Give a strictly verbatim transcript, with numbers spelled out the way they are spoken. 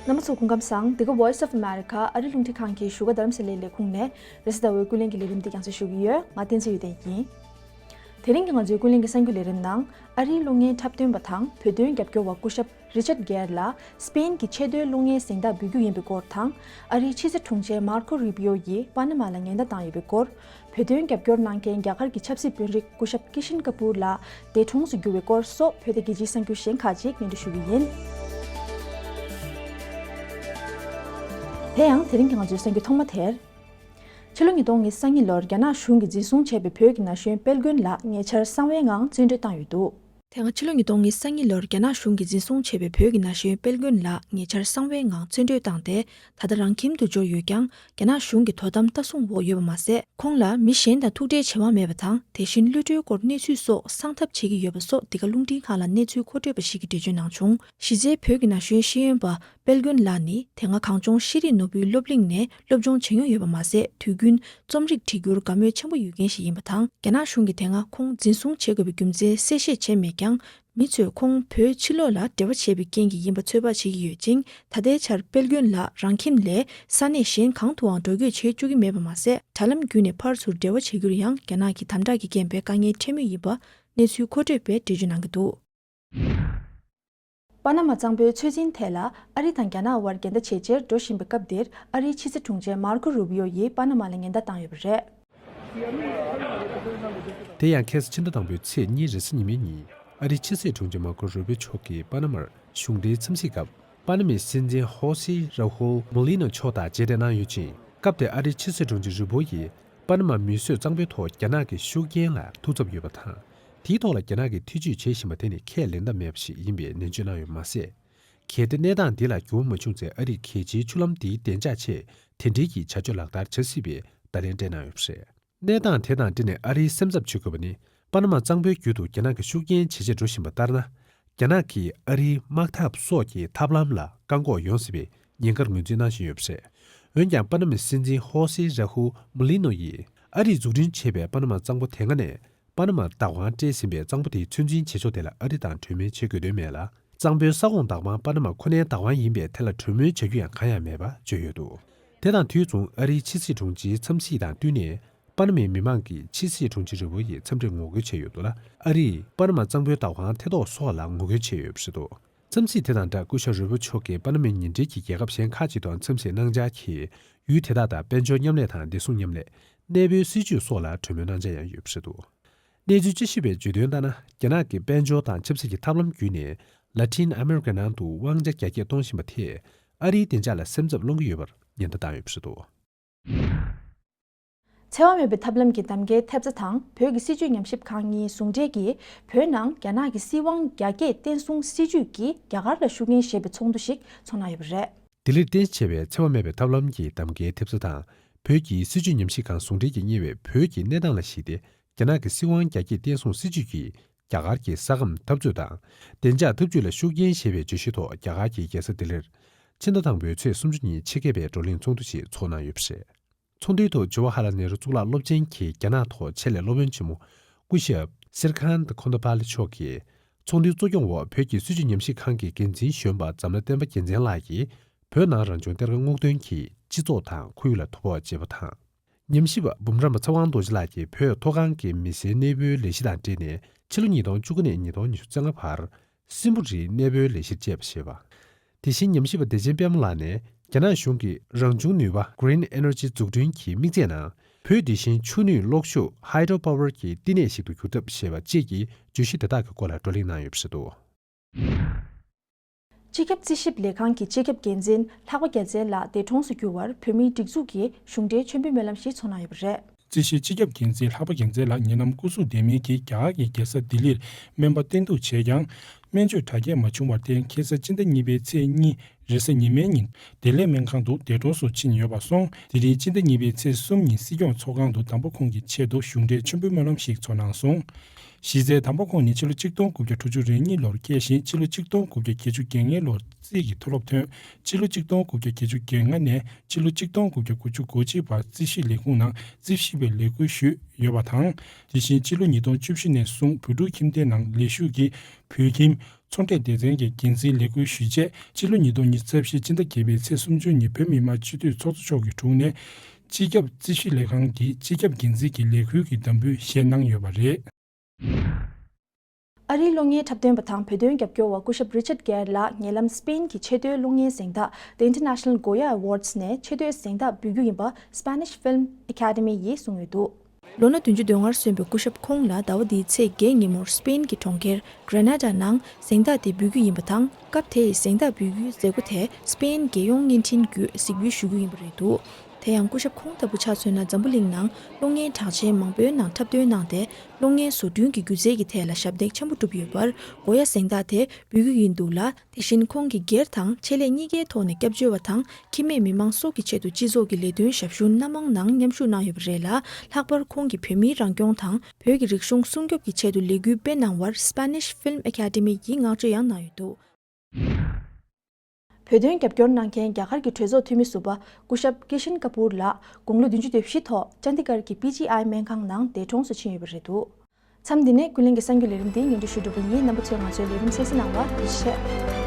རྣམ་པ་ཚོ་སྐུ་ཁམས་བཟང་། འདི་ག་Voice of America ཨ་རི་རླུང་འཕྲིན་ཁང་གི་བཞུགས་སྒར་རྡ་རམ་ས་ལའི་ལས་ཁུངས་ནས་རེས་གཟའ་ཟླ་བའི་ཀུན་གླེང་གི་ལས་རིམ་འདི་རྒྱང་སྲིང་ཞུ་གི་ཡོད། ང་བསྟན་འཛིན་ཡོན་ཏན་ཡིན། དེ་རིང་གི་ང་ཚོའི་ཀུན་གླེང་གི་གསར་འགྱུར་ལས་རིམ་ནང་། ཨ་རིའི་གློག་བརྙན་འཁྲབ་སྟོན་པ་དང་བོད་དོན་རྒྱབ་སྐྱོར་བ་སྐུ་ཞབས་རི་ཅར་གེར་ལ་སྤེན་གྱི་ཆེས་མཐོའི་གློག་བརྙན་གཟེངས་རྟགས་འབུལ་རྒྱུ་ཡིན་པའི་སྐོར་དང་། ཨ་རིའི་ཕྱི་སྲིད་དྲུང་ཆེ་མར་ཁོ་རུ་པི་ཡོ་ཡིས་པ་ན་མ་ལ་ཉེན་བརྡ་བཏང་ཡོད་པའི་སྐོར། བོད་དོན་རྒྱབ་སྐྱོར་གནང་མཁན་རྒྱ་གར་གྱི་ཆབ་སྲིད་དཔོན་རིགས་སྐུ་ཞབས་ཀི་ཤིན་ཀ་པུར་ལགས་འདས་གྲོངས་སུ་གྱུར་བའི་སྐོར་སོགས་བོད་དང་རྒྱལ་སྤྱིའི་གསར་འགྱུར་གཞན་ཁག་ཅིག་སྙན་སྒྲོན་ཞུ་གི་ཡིན། དེ་ཡང་དེ་རིང་གི་ང་ཚོའི་གསར་འགྱུར་ཐོག་མ་དེར། ཕྱི་ལོ་ཉིས་སྟོང་ཉི་ཤུ་རྩ་གཉིས་ལོར་རྒྱ་ནག་གཞུང་གིས་འཛིན་བཟུང་བྱས་པའི་བོད་ཀྱི་ན་གཞོན་དཔལ་མགོན་ལགས་ཉེ་ཆར་གསང་བའི་ངང་བཙོན་གྲོལ་བཏང་ཡོད་འདུག། དེ་སྔ་ཕྱི་ལོ་ཉིས་སྟོང་ཉི་ཤུ་རྩ་གཉིས་ལོར་རྒྱ་ནག་གཞུང་གིས་འཛིན་བཟུང་བྱས་པའི་བོད་ཀྱི་ན་གཞོན་དཔལ་མགོན་ལགས་ཉེ་ཆར་གསང་བའི་ངང་བཙོན་གྲོལ་བཏང་སྟེ། ད་ལྟ་རང་ཁྱིམ་དུ་འབྱོར་ཡོད་ཀྱང་། རྒྱ་ནག་གཞུང་གིས་དོ་དམ་ལྟ་སྲུང་འོག་ཡོད་པ་མ་ཟད། ཁོང་ལ་མི་གཞན་དང་ཐུག་འཕྲད་བྱེད་དབང་མེད་པ་དང་། དེ་བཞིན་གློད་གྲོལ་སྐོར་གནས་ཚུལ་སོགས་གསང་ཐབས་བྱེད་ཀྱི་ཡོད་པ་སོགས་འདི་ག་རླུང་འཕྲིན་ཁང་ལ་གནས་ཚུལ་མཁོ་སྤྲོད་པ་ཞིག་གིས་འགྲེལ་བརྗོད་གནང་བྱུང་། གཞི་རྩའི་བོད་ཀྱི་ན་གཞོན་ཤེས་ཡོན་པ་དཔལ་མགོན་ལགས་ནི་དེ་སྔ་གངས་ལྗོངས་ཤེས་རིག་ནོར་བུའི་སློབ་གླིང་ནས་སློབ་སྦྱོང་བྱེད་མྱོང་ཡོད་པ་མ་ཟད། དུས་རྒྱུན་རྩོམ་རིག་བྲིས་རྒྱུར་དགའ་མོས་ཆེན་པོ་ཡོད་མཁན་ཞིག་ཡིན་པ་དང་། རྒྱ་ནག་གཞུང་གིས་དེ་སྔ་ཁོང་འཛིན་བཟུང་བྱེད་དགོས་པའི་རྒྱུ་མཚན་གསལ་བཤད་བྱས་མེད་ཀྱང་། མི་ཚོས་ཁོང་བོད་ཕྱི་ལོགས་ལ་འབྲེལ་བ་བྱས་པའི་རྐྱེན་གྱིས་ཡིན་པ་ཚོད་དཔག་བྱེད་ཀྱི་ཡོད་ཅིང་། ད་ལྟའི་ཆར་དཔལ་མགོན་ལགས་རང་ཁྱིམ་ལས་ས་གནས་གཞན་གང་དུའང་འགྲོ་སྐྱོད་བྱེད་བཅུག་གི་མེད་པ་མ་ཟད། དྲ་ལམ་བརྒྱུད་ནས་ཕར་ཚུར་འབྲེལ་བ་བྱེད་རྒྱུར་ཡང་རྒྱ་ནག་གི་དམ་དྲག་གི་རྐྱེན་པས་དཀའ་ངལ་འཕྲད་མུས་ཡིན་པ་གནས་ཚུལ་མཁོ་སྤྲོད་པས་འགྲེལ་བརྗོད་གནང་གི་འདུག། པ་ན་མ་གཙང་པོའི་ཚོད་འཛིན་ཐད་ལ་ཨ་རི་དང་རྒྱ་ནག་དབར་འགལ་ཟླ་ཇེ་ཆེར་འགྲོ་བཞིན་པའི་སྐབས་འདིར། ཨ་རིའི་ཕྱི་སྲིད་དྲུང་ཆེ་མར་ཁོ་རུ་པི་ཡོ་ཡིས་པ་ན་མ་ལ་ཉེན་བརྡ་བཏང་ཡོད་པ་རེད། དེ་ཡང་ཁ་སང་ཕྱི་ཟླ་དང་པོའི་ཚེས་གཉིས་རེས་གཟའ་ཉི་མའི་ཉིན། ཨ་རིའི་ཕྱི་སྲིད་དྲུང་ཆེ་མར་ཁོ་རུ་པི་ཡོ་མཆོག་གིས་པ་ན་མར་གཞུང་འབྲེལ་འཚམས་གཟིགས་སྐབས། པ་ན་མའི་སྲིད་འཛིན་ཧོ་སེ་ར་ཧུལ་མུ་ལི་ནོ་མཆོག་དང་མཇལ་འཕྲད་གནང་ཡོད་ཅིང་། སྐབས་དེར་ཨ་རིའི་ཕྱི་སྲིད་དྲུང་ཆེ་རུ་པི་ཡོ་ཡིས་པ་ན་མ་མིས་བཟོས་གཙང་པོའི་ཐོག་རྒྱ་ནག་གི་ཤུགས་རྐྱེན་ལ་ཐུགས་འཚབ་ཡོད་པ་དང་། དེའི་ཐོག་ལ་རྒྱ་ནག་གིས་ཐེ་ཇུས་བྱེད་བཞིན་པ་དེ་ནི་ཁས་ལེན་ཐབས་མེད་པ་ཞིག་ཡིན་པའི་ནན་བརྗོད་གནང་ཡོད་མ་ཟད། གལ་ཏེ་གནས་སྟངས་འདི་ལ་འགྱུར་བ་མ་བྱུང་ཚེ། ཨ་རིས་གལ་ཆེའི་ཆུ་ལམ་འདིའི་བདེ་འཇགས་ཆེད་དེ་འབྲེལ་གྱི་བྱ་སྤྱོད་ལག་བསྟར་བྱ་སྲིད་པའི་བརྡ་ལན་སྤྲད་གནང་ཡོད་པ་རེད། གནས་སྟངས་དེ་དང་འབྲེལ་ནས་ཨ་རིའི་སེམས་འཚབ་བྱེད་དགོས་པ་ནི། པ་ན་མ་གཙང་པོའི་རྒྱུད་དུ་རྒྱ་ནག་གི་ཤུགས་རྐྱེན་ཇེ་ཆེར་འགྲོ་བཞིན་པ་ལྟར་ན། རྒྱ་ནག་གིས་ཨ་རིའི་དམག་འཐབ་སོགས་ཀྱི་ཐབས་ལམ་ལ་བཀག་འགོག་ཡོང་སྲིད་པའི་ཉེན་ཁར་ངོས་འཛིན་གནང་བཞིན་ཡོད་པ་རེད། འོན་ཀྱང་། པ་ན་མའི་སྲིད་འཛིན་ཧོ་སེ་ར་ཧུ་མུ་ལི་ནོ་ཡིས། ཨ་རིས་འཛུགས་སྐྲུན་བྱས་པའི་པ་ན་མ་གཙང་པོ་དེ་སྔ་ནས། པ་ན་མར་བདག་དབང་སྤྲད་ཟིན་པའི་གཙང་པོ་དེའི་ཚོད་འཛིན་བྱེད་ཕྱོགས་དེ་ལ་ཨ་རི་དང་གྲོས་མོལ་བྱེད་དགོས་དོན་མེད་ལ། གཙང་པོའི་ས་ཁོངས་བདག་དབང་པ་ན་མ་ཁོ་ནའི་བདག་དབང་ཡིན་པས། དེ་ལ་གྲོས་མོལ་བྱ་རྒྱུ་ཡང་གང་ཡང་མེད་པ་བརྗོད་ཡོད་འདུག། དེ་དང་དུས་མཚུངས། ཨ་རིའི་ཕྱི་སྲིད་དྲུང་ཆེའི་འཚམས་གཟིགས་དང་བསྟུན་ནས། པ་ན་མའི་མི་མང་གིས་ཕྱི་སྲིད་དྲུང་ཆེ་རུ་པི་ཡོ་ཡི་འཚམས་འདྲིར་ངོ་རྒོལ་བྱས་ཡོད་འདུག་ལ། ཨ་རིས་པ་ན་མ་གཙང་པོའི་བདག་དབང་ཐེ་གཏོགས་སོགས་ལ་ངོ་རྒོལ་བྱས་ཡོད་པ་རེད་འདུག། འཚམས་གཟིགས་དེ་དང་སྦྲགས། སྐུ་ཞབས་རུ་པི་ཡོ་མཆོག་གིས་པ་ན་མའི་ཉེ་འབྲེལ་གྱི་རྒྱལ་ཁབ་གཞན་ཁག་ཅིག་དང་འཚམས་གཟིགས་གནང་འཆར་གྱིས། ཡུལ་དེ་དག་དང་དཔལ་འབྱོར་མཉམ་ལས་དང་བདེ་སྲུང་མཉམ་ལས། གནས་སྤོའི་སྲིད་ཇུས་སོགས་ལ་གྲོས་མོལ་གནང་འཆར་ཡང་ཡོད་པ་རེད་འདུག། གནས་ཚུལ་དཔྱད་ཞིབ་པས་བརྗོད་དོན་ལྟར་ན། རྒྱ་ནག་གིས་དཔལ་འབྱོར་དང་ཆབ་སྲིད་ཀྱི་ཐབས་ལམ་བརྒྱུད་ནས། ལ་ཏིན་ཨ་མེ་རི་ཀའི་ནང་དུ་དབང་ཆ་རྒྱ་སྐྱེད་གཏོང་བཞིན་པ་དེས། ཨ་རིའི་བདེ་འཇགས་ལ་སེམས་འཚབ་སློང་གི་ཡོད་པར་ཉེན་བརྡ་བཏང་ཡོད་པ་རེད་འདུག། འཚེ་བ་མེད་པའི་ཐབས་ལམ་གྱི་གདམ་ཀའི་ཐེབས་རྩ་དང་བོད་ཀྱི་སྲིད་བྱུས་ཉམས་ཞིབ་ཁང་གཉིས་ཟུང་འབྲེལ་གྱིས། བོད་ནང་རྒྱ་ནག་གི་སྲིད་དབང་རྒྱ་སྐྱེད་བརྟན་སྲུང་སྲིད་བྱུས་ཀྱིས་རྒྱ་གར་ལ་ཤུགས་རྐྱེན་ཞེས་པའི་ཚོགས་འདུ་ཞིག་འཚོགས་གནང་ཡོད་པ་རེད། ལྡི་ལིར་རྟེན་གཞི་བྱས་པའི་འཚེ་བ་མེད་པའི་ཐབས་ལམ་གྱི་གདམ་ཀའི་ཐེབས་རྩ་དང་། བོད་ཀྱི་སྲིད་བྱུས་ཉམས་ཞིབ་ཁང་ཟུང་འབྲེལ་གྱིས་གཉེར་བའི་བོད་ཀྱི་གནས་སྟངས་ལ་གཞིགས་ཏེ། རྒྱ་ནག་གི་སྲིད་དབང་རྒྱ་སྐྱེད་བརྟན་སྲུང་སྲིད་བྱུས་ཀྱིས་རྒྱ་གར་གྱི་ས་ཁམས་འཐབ་རྩོད་དང་། བདེ་འཇགས་འཐབ་ཇུས་ལ་ཤུགས་རྐྱེན་ཞེས་པའི་བརྗོད་གཞིའི་ཐོག་རྒྱ་གར་གྱི་རྒྱལ་ས་ལྡི་ལིར། ཕྱི་ཟླ་དང་པོའི་ཚེས་སུམ་ཅུ་ཉིན་ཕྱི་རྒྱལ་བའི་བགྲོ་གླེང་ཚོགས་འདུ་ཞིག་འཚོགས་གནང་ཡོད་པ་རེད། ཚོགས་འདུའི་ཐོག་ཇ་ཝ་ཧར་ལལ་ནེ་རུ་གཙུག་ལག་སློབ་ཆེན་གྱི་རྒྱ་ནག་ཐོག་ཆེད་ལས་སློབ་དཔོན་ཆེན་མོ་སྐུ་ཞབས་སིར་ཁཱན་ཏི་ཁོན་དོ་པཱ་ལི་མཆོག་གིས། ཚོགས་འདུའི་གཙོ་སྐྱོང་འོག་བོད་ཀྱི་སྲིད་བྱུས་ཉམས་ཞིབ་ཁང་གི་འགན་འཛིན་གཞོན་པ་འཛམ་གླིང་བསྟན་པ་རྒྱལ་མཚན་ལགས་ཀྱིས། བོད་ནང་རང་བྱུང་གཏེར་ཁ་སྔོག་འདོན་གྱིས་སྤྱི་ཚོགས་དང་ཁོར་ཡུག་ལ་དོ་ཕོག་བྱས་པ་དང་། ཉམས་ཞིབ་པ་འབུམ་རམས་པ་ཚེ་དབང་རྡོ་རྗེ་ལགས་ཀྱིས་བོད་མཐོ་སྒང་གི་མི་སེར་གནས་སྤོའི་ལས་གཞི་དང་འབྲེལ་ནས། ཕྱི་ལོ་ཉིས་སྟོང་བཅུ་དགུ་ནས་ཉིས་སྟོང་ཉི་ཤུ་རྩ་ལྔ་བར། སྲིན་བུ་རིའི་གནས་སྤོའི་ལས་གཞིར་དཔྱད་པ་བྱས་པ། དེ་བཞིན་ཉམས་ཞིབ་པ་བདེ་ཆེན་པད་མ་ལགས་ནས། རྒྱ་ནག་གཞུང་གིས་རང་བྱུང་ནུས་པ་Green Energy འཛུགས་སྐྲུན་གྱི་དམིགས་ཚད་ནང་། བོད་འདི་བཞིན་ཆུ་ནུས་གློག་ཤུགས་Hydro Power གྱི་བསྟི་གནས་ཤིག་ཏུ་འགྱུར་ཐབས་ཞེས་པ་བཅས་ཀྱི་བརྗོད་གཞི་དེ་དག་གི་སྐོར་ལ་བགྲོ་གླེང་གནང་ཡོད་པ་རེད་འདུག། སྤྱི་ཁྱབ་རྩིས་ཞིབ་ལས་ཁང་གི་སྤྱི་ཁྱབ་འགན་འཛིན་ལྷག་པ་རྒྱལ་མཚན་ལགས་འདས་གྲོངས་སུ་གྱུར་བར། བོད་མིའི་སྒྲིག་འཛུགས་ཀྱིས་གཞུང་འབྲེལ་མཆོད་འབུལ་སྨོན་ལམ་ཞིག་འཚོགས་གནང་ཡོད་པ་རེད། རྩིས་ཞིབ་སྤྱི་ཁྱབ་འགན་འཛིན་ལྷག་པ་རྒྱལ་མཚན་ལགས་ཉེ་ལམ་སྐུ་གཟུགས་བདེ་མིན་གྱིས་རྒྱ་གར་གྱི་རྒྱལ་ས་ལྡི་ལིར་སྨན་པ་བསྟེན་གཏུགས་བྱས་ཀྱང་། སྨན་བཅོས་དྲག་སྐྱེད་མ་བྱུང་བར་བརྟེན། ཁ་སང་སྤྱི་ཟླ་གཉིས་པའི་ཚེས་གཉིས་རེས་གཟའ་ཉི་མའི་ཉིན། བདེ་ལེགས་སྨན་ཁང་དུ་འདས་གྲོངས་སུ་ཕྱིན་ཡོད་པ་སོང་། དེ་རིང་སྤྱི་ཟླ་གཉིས་པའི་ཚེས་གསུམ་ཉིན་སྲིད་སྐྱོང་ཚོགས་ཁང་དུ་དམ་པ་ཁོང་གི་ཆེད་དུ་གཞུང་འབྲེལ་མཆོད་འབུལ་སྨོན་ལམ་ཞིག་འཚོགས་གནང་སོང་། གཞི་རྩའི་དམ་པ་ཁོང་ནི་ཕྱི་ལོ་ཆིག་སྟོང་དགུ་བརྒྱ་དྲུག་ཅུ་རེ་གཉིས་ལོར་སྐྱེས་ཤིང་། ཕྱི་ལོ་ཆིག་སྟོང་དགུ་བརྒྱ་བརྒྱད་ཅུ་གྱ་ལྔའི་ལོར་རྩིས་ཀྱི་མཐོ་སློབ་ཐོན། ཕྱི་ལོ་ཆིག་སྟོང་དགུ་བརྒྱ་བརྒྱད་ཅུ་གྱ་ལྔ་ནས་ཕྱི་ལོ་ཆིག་སྟོང་དགུ་བརྒྱ་དགུ་བཅུ་གོ་གཅིག་བར་རྩིས་ཞིབ་ལས་ཁུངས་ནང་རྩིས་ཞིབ་པའི་ལས་ཁུར་ཞུས་ཡོད་པ་དང་། དེ་བཞིན་ཕྱི་ལོ་ཉིས་སྟོང་བཅུ་བཞི་ནས་བཟུང་བོད་ཕྲུག་ཁྱིམ་སྡེའི་ནང་ལས་ཞུགས་ཀྱིས་བོད་ཁྱིམ། ཚོང་འབྲེལ་སྡེ་ཚན་གྱི་འགན་འཛིན་ལས་ཁུར་ཞུས་རྗེས། སྤྱི་ལོ་ཉིས་སྟོང་ཉི་ཤུ་རྩ་བཞི་སྤྱི་ཟླ་བརྒྱད་པའི་ཚེས་སུམ་ཅུ་ཉིན་བོད་མི་མང་སྤྱི་འཐུས་ཚོགས་གཙོ་མཆོག་གི་དྲུང་ནས། སྤྱི་ཁྱབ་རྩིས་ཞིབ་ལས་ཁང་གི་སྤྱི་ཁྱབ་འགན་འཛིན་གྱི་ལས་ཁུར་གྱི་དམ་འབུལ་བཞེས་གནང་ཡོད་པ་རེད། ཨ་རིའི་གློག་བརྙན་འཁྲབ་སྟོན་པ་དང་བོད་དོན་རྒྱབ་སྐྱོར་བ་སྐུ་ཞབས་Richard Gere ལགས་ཉེ་ལམ་སི་པེན་གྱི་ཆེས་མཐོའི་གློག་བརྙན་གཟེངས་རྟགས་The International Goya Awards ནས་ཆེས་མཐོའི་གཟེངས་རྟགས་འབུལ་རྒྱུ་ཡིན་པ་Spanish Film Academy ཡིས་གསུངས་ཡོད་འདུག། ལོ་ན་བདུན་ཅུ་དོན་ལྔར་སོན་པའི་སྐུ་ཞབས་ཁོང་ལ་ཟླ་བ་འདིའི་ཚེས་བརྒྱད་ཉིན་མོར་སི་པེན་གྱི་གྲོང་ཁྱེར་Granada ནང་གཟེངས་རྟགས་དེ་འབུལ་རྒྱུ་ཡིན་པ་དང་། སྐབས་དེའི་གཟེངས་རྟགས་འབུལ་རྒྱུའི་མཛད་སྒོ་དེ་སི་པེན་རྒྱལ་ཡོངས་བརྙན་འཕྲིན་བརྒྱུད་གཟིགས་འབུལ་ཞུ་རྒྱུ་ཡིན་པ་རེད་འདུག། དེ་ཡང་སྐུ་ཞབས་ཁོང་ལྟ་བུ་ཆ་མཚོན་ན། འཛམ་བུ་གླིང་ནང་གློག་བརྙན་གྲགས་ཅན་མང་པོའི་ནང་འཁྲབ་སྟོན་གནང་སྟེ། གློག་བརྙན་བཟོ་སྐྲུན་གྱི་སྒྱུ་རྩལ་གྱི་ཐད་ལ་ཞབས་འདེགས་ཆེན་པོ་བསྒྲུབས་ཡོད་པར། གོ་ཡ་གཟེངས་རྟགས་དེ་འབུལ་རྒྱུ་ཡིན་འདུག་ལ། དེ་བཞིན་ཁོང་གིས་སྒེར་དང་ཆེད་ལས་གཉིས་ཀའི་ཐོག་ནས་སྐྱབས་བཅོལ་བ་དང་ཁྱིམ་མི་མི་མང་སོགས་ཀྱི་ཆེད་དུ་སྤྱི་ཚོགས་ཀྱི་ལས་དོན་ཞབས་ཞུ་སྣ་མང་ནང་མཉམ་ཞུགས་གནང་ཡོད་པ་རེད་ལ། ལྷག་པར་ཁོང་གིས་བོད་མིའི་རང་སྐྱོང་དང་བོད་ཀྱི་རིག་གཞུང་སྲུང་སྐྱོབ་ཀྱི་ཆེད་དུ་ལས་འགུལ་སྤེལ་གནང་བར་Spanish Film Academy ཡིས་བསྔགས་བརྗོད་ཡང་གནང་ཡོད་འདུག། བོད་དོན་རྒྱབ་སྐྱོར་གནང་མཁན་རྒྱ་གར་གྱི་གྲོས་ཚོགས་འཐུས་མི་ཟུར་པ་སྐུ་ཞབས་ཀི་ཤན་ཀ་པུར་ལགས་དགུང་ལོ་བདུན་ཅུ་དོན་བཞི་ཐོག་ཅན་དི་གར་གྱི་པི་ཇི་ཨའི་སྨན་ཁང་ནང་འདས་གྲོངས་སུ་ཕྱིན་ཡོད་པ་རེད་འདུག། མཚམས་འདི་ནས་ཀུན་གླེང་གི་གསར་འགྱུར་ལས་རིམ་འདི་སྙན་སྒྲོན་ཞུ་གྲུབ་པ་ཡིན། རྣམ་པ་ཚོས་ང་ཚོའི་ལས་རིམ་གསན་གཟིགས་གནང་བར་ཐུགས་རྗེ་ཆེ།